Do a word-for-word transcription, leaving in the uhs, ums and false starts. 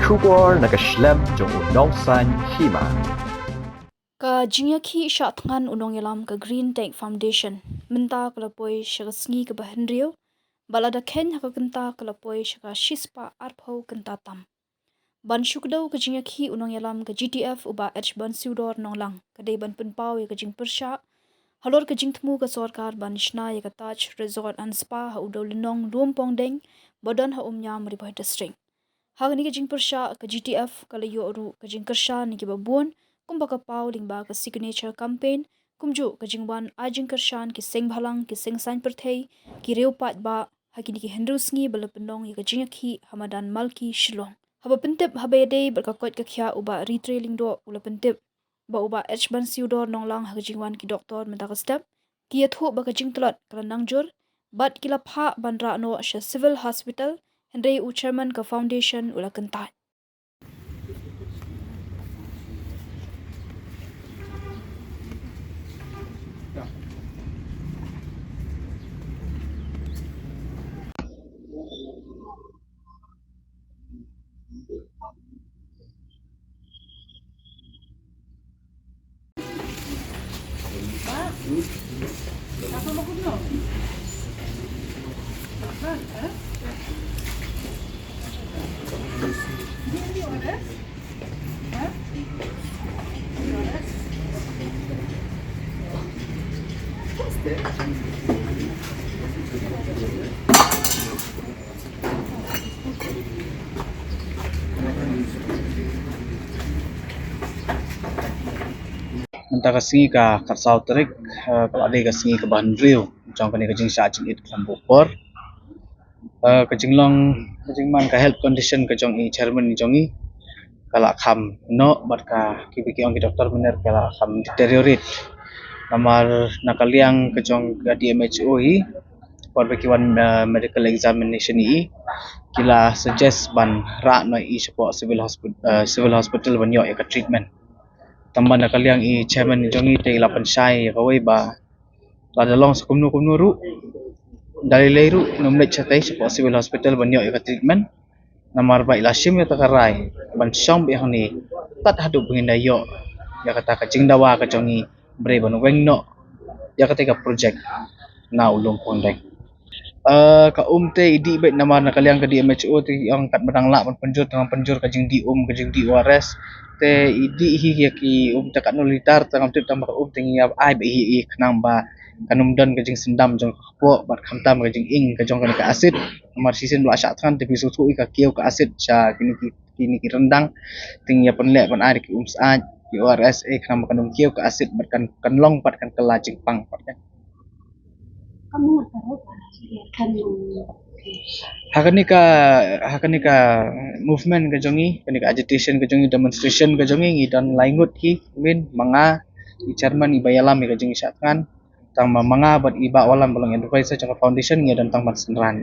Khubor na ka shlem jong u nongsaiñ hima. Ka jingïakhih shah thngan u nongïalam ka Green Tech Foundation mynta ka la poi sha ka sngi kaba hynriew, bad lada kheiñ ha ka kynta ka la poi sha ka shispah arphew kynta tam. Ban shu kdew ka jingïakhih u nongïalam ka G T F u Bah H Bansiudor Nonglang, ka dei ban pynpaw ïa ka jingpyrshah halor ka jingthmu ka sorkar ban shna ïa ka Taj Resort and Spa ha u dewlynnong Lumpongdeng ba don ha Umñiam, Ri Bhoi District. Ha kane ka jingpyrshah ka G T F ka la ïoh ruh ka jingkyrshan na kiba bun, kumba ka paw lyngba ka Signature Campaign, kumjuh ka jingwan ai jingkyrshan ki seng bhalang, ki seng saiñ pyrthei, ki riew paidbah, ha kine ki hynriew sngi ba la pynlong ïa ka jingïakhih ha madan Malki, Shillong. Haba pyntip haba ïadei bad ka koit ka khiah u Bah Ritrei Lyngdoh u la pyntip ba u Bah H Bansiudor Nonglang ha ka jingwan ki doktor mynta ka step, ki ïathuh ba ka jingtlot ka la nang jur, bad ki la phah ban rah noh sha Civil Hospital, hynrei u chairman ka foundation u la kyntait. Mynta ka sngi ka khatsaw tarik, eh, ka la dei ka sngi kaba hynriew jong kane ka jingshah jingit khlem bukor. Eh, ka jinglong, ka jingman ka health condition ka jong i chairman jong i ka la kham noh, bad ka, kiba ki ong ki doktor mynner ka la kham deteriorate. Namar na ka liang ka jong ka D M H O hi, por ba ki wan, eh, medical examination i, ki la suggest ban rah noh i shapoh civil hospital, eh, civil hospital ban ïoh ïa ka treatment. Tangba na ka liang i chairman jong i te i la pynshai ïa kawei ba lada long sa kumno kumno ruh, da lei lei ruh, ym leit shatei shapoh civil hospital ban ïoh ïa ka treatment. Namar ba i la shim ïa kata ka rai ban shong beit hangne tad haduh ba ngin da ïoh ïa kata ka jingdawa ka jong i, brei ban weng noh ïa kata ka project na u Lumpongdeng. Eh, ka um te i dih beit namar na ka liang ka D M H O te i ong katba dang lah ban pynjur, tang pynjur ka jingdih um, ka jingdih O R S. Te i dih hi ïa ki um te katno litar, tang tip tang ba ka um te ngi ïa ai beit hi i khnang ba kan ym don ka jingsyndam jong ka kpoh bad khamtam ka jinging ka jong kane ka acid. Namar shisien ba la shah thngan te phi sngewthuh i ka kiew ka acid sha kine ki, kine ki ryndang. Te ngi ïa pynleh ban ai da ki um syaid, ki O R S, eh, khnang ba kan ym kiew ka acid bad kan, kan long pat kan kylla jingpang pat kan. Ha kane ka, ha kane ka movement ka jong i, kane ka agitation ka jong i, demonstration ka jong i, ngi don lai ngut ki, min, ma nga, i chairman, i ba ïalam ïa ka jingshah thngan, tang ma, ma nga bad i Bah Wallam ba long advisor jong ka foundation, ngi don tang ban synran.